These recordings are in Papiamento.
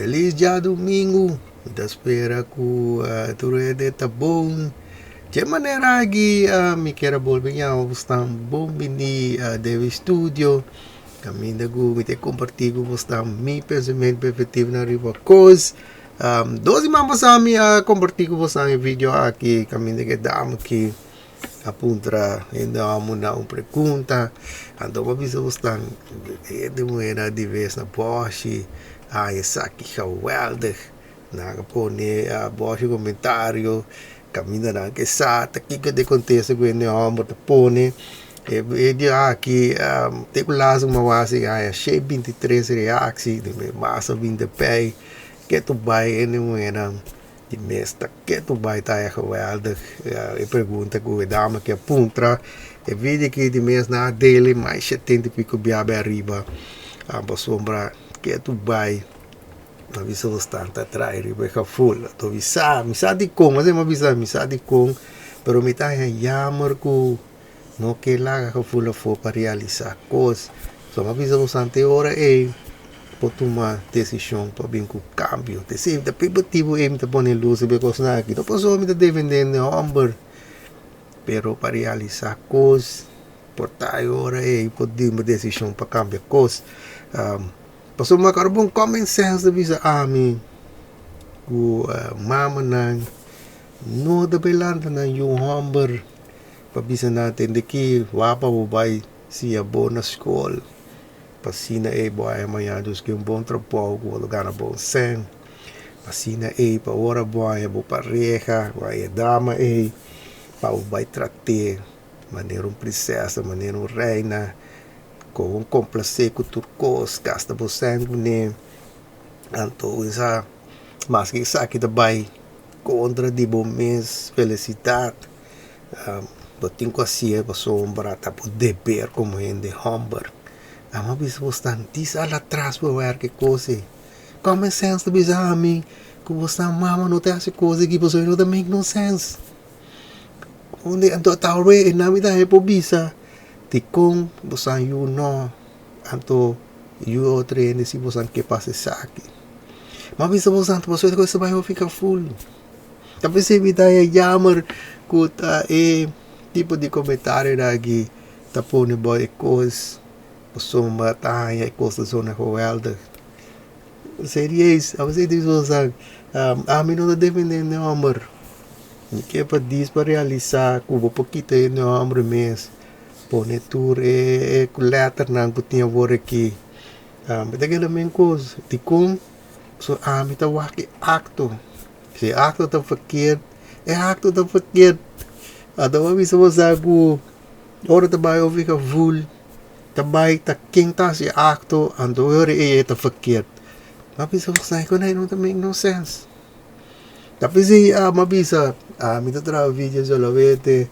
Felis djadumingu! Mi ta spera ku tur hende ta bon. Dje manera aki mi kier a bolbe yama bosnan bon bini den mi studio kaminda ku mi ta kompartí ku bosnan mi pensamentu perspektivanan riba kos. Dos siman pasá mi a kompartí ku bosnan e video aki kaminda ku e dama aki a puntra hende hòmber nan un pregunta. Anto bo a bisa bosnan hende muhénan di bes na bòshi a haña esaki gewèldig. Nan a pone bòshi komentario kaminda nan ke sa ta kiko ta e kontesta ku hende hòmber ta pone. E video aki te ku laatste ku mi a wak si haña shei 23 reaksi di mi mas a bin ta pei ketu bai hende muhénan di mes ta ketu bai ta haña gewèldig e pregunta ku e dama ke a puntra. E video aki di mes nan a dele mas 70 i piko bia bai ariba pasobra ketu bai. Mi a bisa bo stan ta trae riba e gaful. Anto mi sa, mi sa dikon, asina mi a bisa, mi sa dikon, pero mi ta haña yamer ku no ke laga gaful afó pa realisá kos. So mi a bisa bo stan te ora ei por tuma desishon pa bin ku kambio. Te esei ta p'e motibu ei mi ta pone lus riba e kosnan aki. No pasobra mi ta defendé hende hòmber, pero pa realisá kos por ta e ora ei por tuma desishon pa kambia kos. Pasobra mi acorda un common sense ta bisa ami cu mamanan no ta bay lanta nan yu homber pa bisa nan tende ki wak pa bo bay siña bo na school pa asina ey bo haya mañana dus ki un bon trabou cu bo lo gana bon cen pa asina ey pa ora bo haya bo pareha bo haya e dama ey pa bo bay trate manera un princesa manera un reina. Kon komplasé ku tur kos, gasta bo sèn kuné. Anto sa maske esaki ta bai kontra di bo mes felisidat, bo tin ku hasié pasobra ta bo deber komo hende hòmber. Amo a bisa bo stan dis al atras bo wèr ki kos ei. Common sense ta bisa ami ku bo stan mama no ta hasi kos aki pasobra no ta make no sense. Anto tal wei e nan mi ta haña por bisa. Dikon bosan yu no? Anto yu otro hende si bosan ke pasa esaki. Ma bisa bosan anto boso ta bai hopi kaful. Ta p'esei mi ta haña jammer ku ta e tipo di komentarionan aki ta pone bo e kos pasobra ta haña e kos ta zona geweldig. Serieus, a p'esei ta bisa bosan ami no ta defende hende hòmber. Mi ke pa dis pa realisá ku bo por kita e nòmber mes, pone tur e lèternan ku tin awor aki. Mi ta keda men kos, dikon? Pasobra ami ta wak e akto. Si e akto ta verkeerd, e akto ta verkeerd. Anto bo a bisa bo sa ku ora ta bai ofi gevoel, ta bai ta ken ta hasi e akto, anto ora ei e ta verkeerd. Mi a bisa bo sa ku no ta make no sense. Ta p'esei mi a bisa, ami ta traha video solamente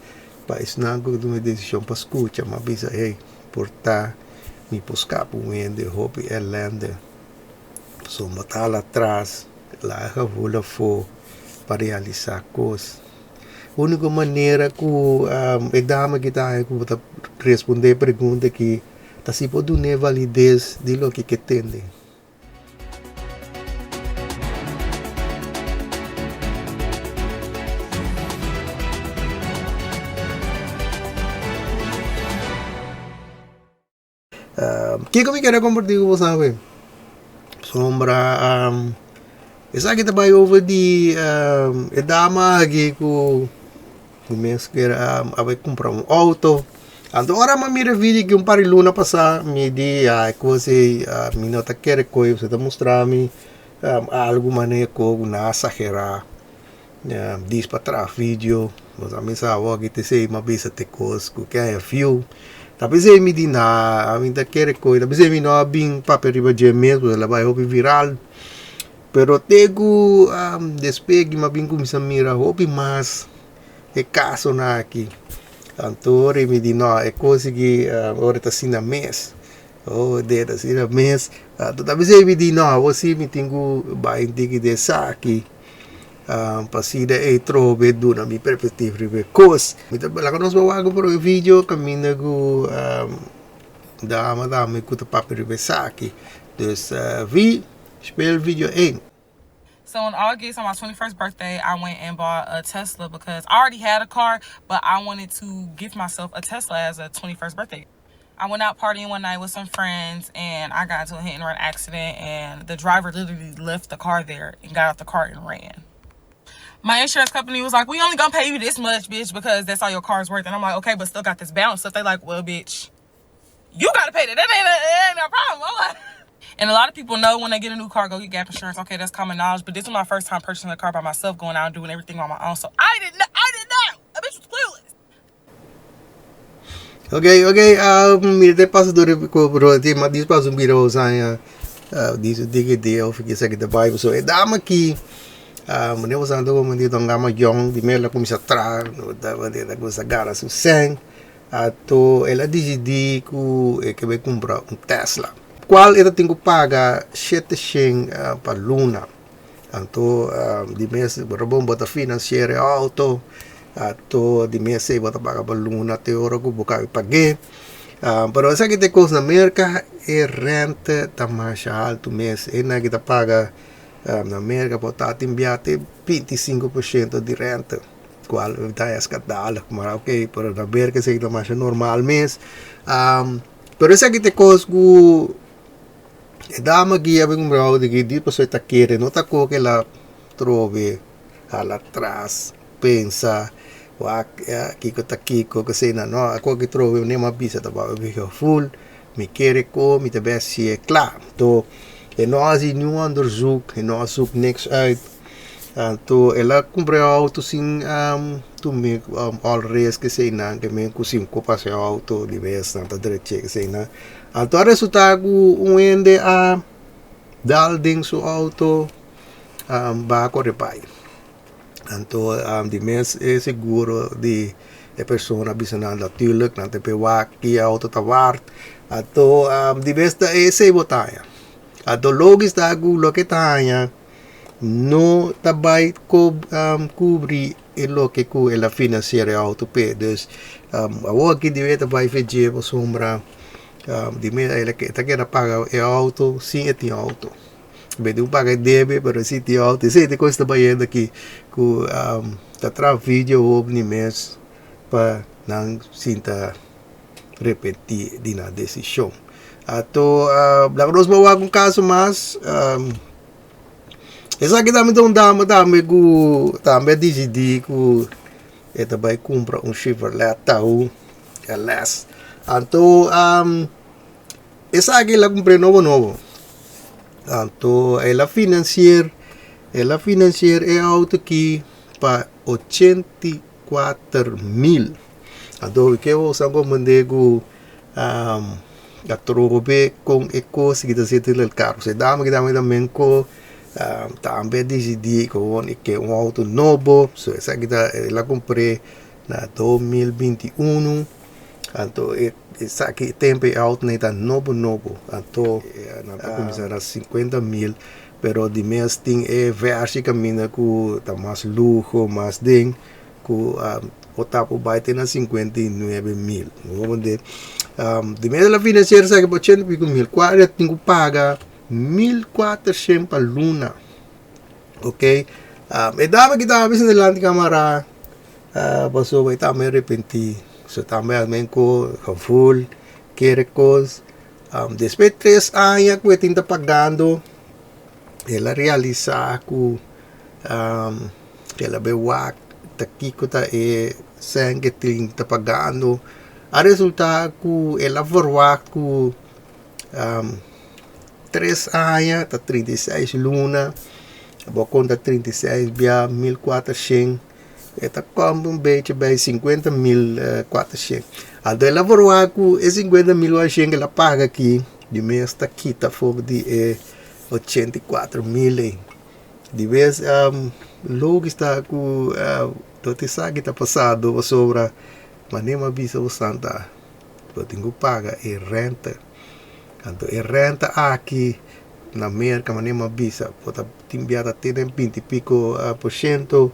pa esnan ku tuma e desishon pa skucha. Mi a bisa, hey, por ta mi por skapa un hende hopi elende. Pasobra bo ta hala atras, laga gevoel afó pa realisá kos. Úniko manera ku e dama aki ta haña ku bo ta respondé e pregunta aki ta si bo dun'é valides di loke ke tende. Kiko mi kere kompartí ku bo sabe? Pasobra esaki ta bai over di e dama aki ku Mi mes kier a bai kumpra un outo. Anto ora mi a mira e video aki un par di luna pasá, mi di a e kos ei mi no ta kere koe pasobra ta mustra mi algu manera ku nan a sagerá dis pa traha video. Nos a misa awor aki ta esei mi a bisa te kos ku ke haña view. Ta p'esei mi di na mi ta kere koe, ta p'esei mi no a bin papia riba dje mes pasobra el a bai hopi viral. Pero te ku despues ki mi a bin kuminsá mira hopi mas e kasonan aki. Anto ora mi di no e kos aki ora ta asina mes, oh de ta asina mes. Anto ta p'esei mi di no awor si mi tin ku bai un tiki di esaki pa asina e trobe duna mi perspektiva riba e kos. Mi ta laga nos bai wak por e video kaminda ku dama tambe ku ta papia riba esaki. Dus vi. Speel video 1. So in August, on my 21st birthday, I went and bought a Tesla because I already had a car, but I wanted to give myself a Tesla as a 21st birthday. I went out partying one night with some friends and I got into a hit and run accident and the driver literally left the car there and got out the car and ran. My insurance company was like, we only gonna pay you this much, bitch, because that's all your car's worth. And I'm like, okay, but still got this balance. So they like, well, bitch, you gotta pay that. That ain't a problem. I'm like, and a lot of people know when they get a new car, go get gap insurance. Okay, that's common knowledge. But this was my first time purchasing a car by myself, going out and doing everything on my own. So I didn't know. I didn't know. A bitch was clueless. Ok, mi te pasa door ko bro, ti ma dis paso mira o sa dis digi de of ki sa ki de Bible. So e dama ki meneer was aan het di don gama jong di mela kumisa tra, no da da da kusa gara su sen. Ato ela decidi ku e ke be compra un Tesla. Qual ela tem que paga 700 pa luna. Anto di mes robon bota financiere auto. Anto di mes se bota paga pa luna te ora ku boca pague. Pero essa que te coisa na América e rente tá mais alto mes. E na que tá paga na América bota te enviate 25% de rente. Qual tá escandalo, maar ok, pero na América se tá mais normal mes. Pero essa que te coisa ku e dama que ia bem um de que di pessoa tá querer, não tá com que ela trove ala atrás, pensa, wa kiko ta kiko kasi na no, ako que trove nem uma bisa tá ba full, mi quere ko, mi te best é klaar. To e não há nenhum onderzoek, e não zoek niks uit. To ela comprou auto sin tu me al res que sei na que me kusim ko passe auto di vez na ta direito que sei na. Anto resultado um ende a dal ding su auto ba corre pai. Anto di mes é seguro di e persona bisa na natuurlijk na te pe ki auto ta waard. Anto di mes ta e sei botaya. Anto logis ta gu lo que tanya no tabay ko cubri e lo que ku ela financiere auto pe. Dus awo aqui di weta bai fg po sombra di me ela que ta quer paga e auto sim e tem auto. Bem, um paga debe, pero sim tem auto. E te coisa bai aqui ku ta tra video op ni mes pa nang sinta repetir di na decisão. Ato uh, nos mawa um caso mas essa aqui também um dama também ku também decidi ku eta vai comprar um Chevrolet Tahoe LS. Anto essa aqui ela comprei novo novo. Anto ela financier é auto aqui para 84 mil. Anto que eu sango mandego a trobe com e coisa que tá sendo o carro. Se dama que dama também com também decidi gewoon ik um auto novo. So essa aqui tá ela comprei na 2021. Anto essa aqui tempo é auto nem tá novo novo. Anto na tá começar a 50 mil, pero di mês tem é versi caminha com tá mais luxo, mais ding com o tapo vai ter na 59 mil. Vamos dizer, de mês ela financeira sabe que 80 e pico mil, qual é tem que pagar 1.400 pa luna. Ok? E dama que tava pensando delante câmara, passou vai tá me arrepenti. So também almen ko gevoel, querer cos. Depois de 3 anos que eu tinha pagando, ela realiza que ela bewak ta kiko ta e sen que tinha pagando. A resultado que ela verwacht que 3 anos, tá 36 luna, vou contar 36 via 1400, eta komt een beetje bij 50.400. Então ela verwacht que e 50.400 que ela paga aqui, de mês tá quita voor die 84 mil. De vez logo está com uh, te sabe que tá passado sobre, mas nem uma bisa o santa, eu tenho que pagar e renta. Então, e renta aqui na América, mas nem uma bisa, bota timbiata tem 20 e pico por cento.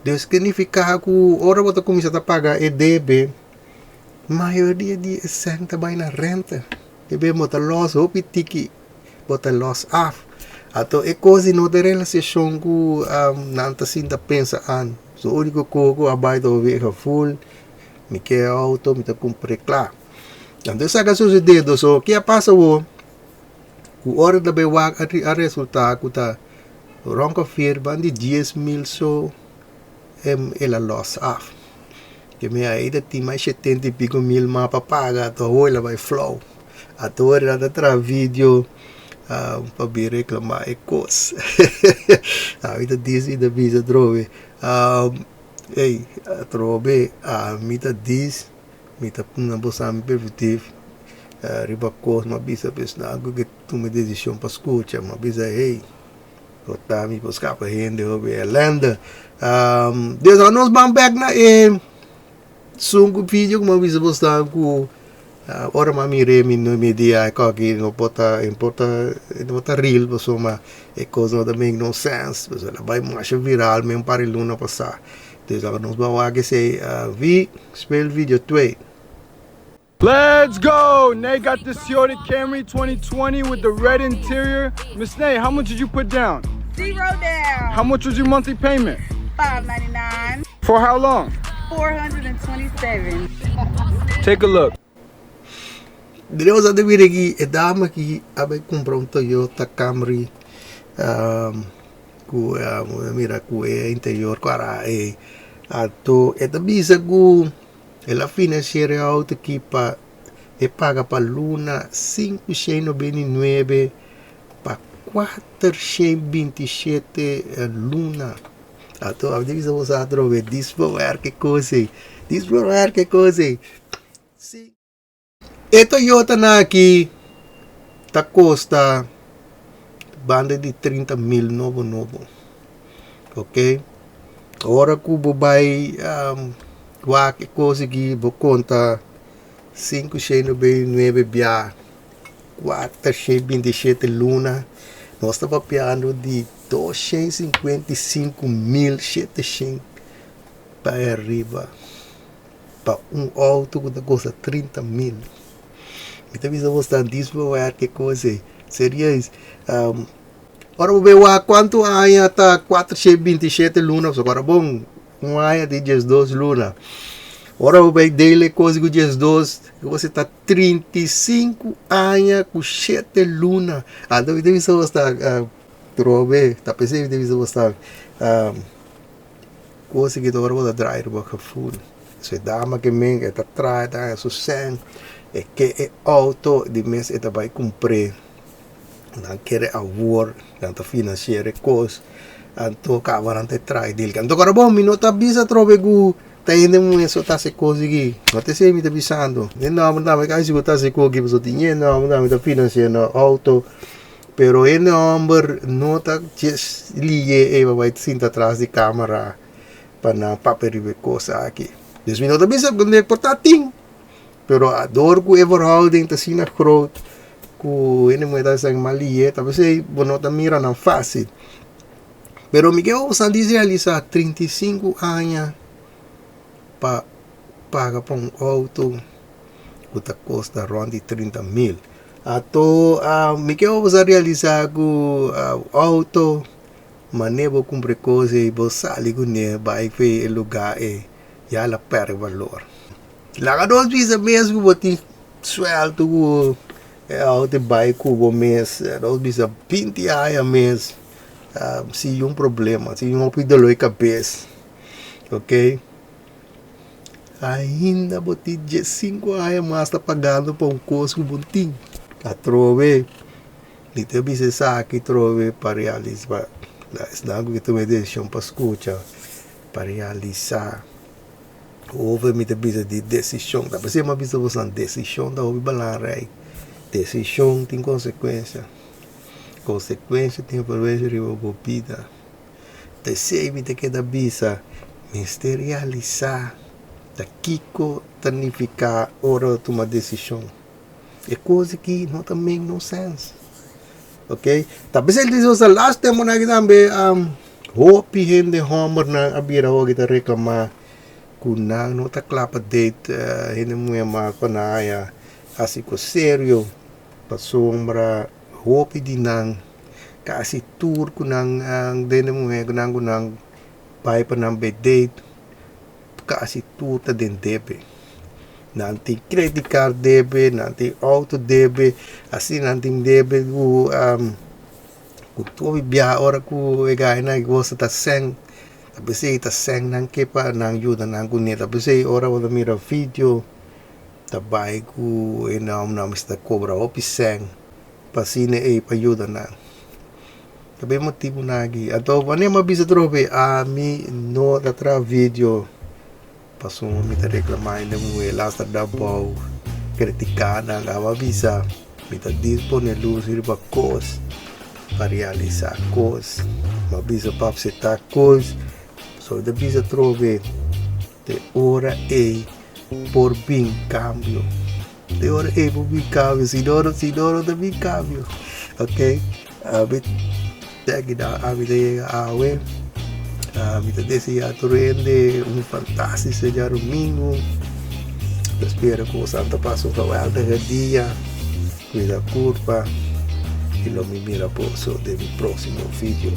Dus significa que ora bota começa a pagar e debe, maioria de senta vai na renta. E bem bota los op tiki, bota los af. Ato e kos di no ta realisashon ku nan ta sinta pensa an. Su úniko kos ku a bai ta hopi e gevoel, mi ke e outo, mi ta kumpr'é kla. Anto esaki a susedé, so ke a pasa awor? Ku ora ta bai wak a resultá ku ta rònkeveer ban di 10,000 so el a lòs af. Ke mi ai ta tin mas 70 i piko mil mas pa paga, anto awor el a bai flou. Anto ora nan ta traha video pa bin reklamá e kos. Ami ta disi i ta bisa atrobe, ey atrobe ami ta dis mi ta puna boso ami permitif riba kos, mi a bisa esnan ku ke tuma e desishon pa skucha, mi a bisa hey bo ta mi por skapa hende hopi elende. Des anos ban bek na e sunku video ku mi a bisa boso ku ora mi a mira mi no mi di ai koki no por ta no por ta no por ta real pasobra e kos no ta make no sense pasobra el a bai masha viral un par di luna pasa. Dus laga nos ban wak esei vi speel video 2. Let's go! Nay got the Toyota Camry 2020 with the red interior. Miss Nay, how much did you put down? Zero down. How much was your monthly payment? $5.99. For how long? 427. Take a look. Dios a mira aki e dama aki a bai kumpra un Toyota Camry ku mira ku e interior ku ara ei anto e ta bisa ku el a finansiera e outo aki pa e paga pa luna 599 pa 427 luna anto a bisa boso atrobe disprower ke kos ei disprower ke kos ei si. E Toyotanan aki ta kosta banda di 30,000 nobo nobo, ok. Ora ku bo bai wak e kos aki bo konta 599 bia 427 luna, nos ta papiando di 255,700 bai ariba. Pa un auto ku ta kosta 30,000. Mi ta bisa bo sta dispo wèr ke kos ei. Serieus. Ora bo bai wak kuantu aña ta 427 luna pasobra ora bon un aña tin 12 luna. Ora bo bai dele e kos ku 12 bo ta 35 aña ku 7 luna. Anto mi ta bisa bo sta trobe ta p'esei mi ta bisa bo sta. Kos aki ta ora bo ta draai riba gevoel. So e dama ke men e ta traha e ta haña su sèn, e ke e outo di mes e ta bai kumpr'é. Nan kere awor, nan ta finansiera e kos, anto kaba nan ta e traha e deal. Anto kora bon mi no ta bisa atrobe ku ta hende muhé so ta hasi e kos aki. No ta esei mi ta bisando. Hende hòmber tambe kasi ku ta hasi e kos aki pasobra tin hende hòmber tambe ta finansiá nan outo. Pero hende homber no ta djes liye ey pa bay sinta tras di camera pa nan papia riba e cos aki. Dus mi no ta bisa cu por ta tin, pero dor cu e verhouding ta asina groot cu hende muher ta bisa mal liye, ta pesey bo no ta mira nan facil. Pero mi ke osa di realisa 35 aña pa paga pa un auto cu ta costa rond di 30 mil. Ato mi ke bo sa realisa ku auto mane bo kumpra e kos ei bo sali kuné bai fe e lugá ei ya el a pèrdè balor. Laga nos bisa mes ku bo tin suèltu ku e auto bai ku bo mes nos bisa 20 aña mes sin un problema sin un hopi dolor di kabes ok. Ainda bo tin 15 aña mas ta pagando pa un kos ku bo tin. Atrobe mi ta bisa esaki trobe pa realisa esnan ku ke tuma e desishon pa skucha pa realisa hopi mi ta bisa di desishon ta p'esei mi a bisa boso desishon ta hopi balangrai desishon tin konsekuensia konsekuensia tin influensia riba bo bida. P'esei mi ta keda bisa, mester realisá ta kiko ta nifiká ora bo tuma desishon. E kos aki no ta make no sense. Ok, ta p'esei el di nos last temponan aki tambe hopi hende hòmbernan a bira hopi ta reklamá ku nan no ta kla pa date hende muhé mas pa nan haña hasi kos serio pasobra hopi di nan. Kasi tur ku nan den e muhé ku nan ku nan bai pa nan bedate kasi tur ta den debe. Nan tin credit card debe, nan tin auto debe, asina nan tin debe ku ku tur biaha ora ku e gainan gosa ta sèn ta p'esei ta sèn nan ke pa nan yuda nan kuné ta p'esei ora bo ta mira video ta bai ku e nòmber mester ta kobra hopi sèn. Pa asina ei pa yuda nan. Ta be motibu nan aki. Anto wanneer mi a bisa atrobe ami no ta traha video pasobra mi ta reclama hende muhe las ta da bou critica nan. Ami a bisa mi ta dispone luz riba cos pa realisa cos. Mi a bisa pa acepta cos. So mi ta bisa atrobe te ora ei por bin cambio. Te ora ei por bin cambio, si no, si no, no ta bin cambio. Ok, ami ta keda, ami ta yega awe. Mi ta desea tur hende un fantastico djarumingu. Ta spera ku boso ta pasa un geweldige dia. Cuida curpa y lo mi mira boso den mi proximo video.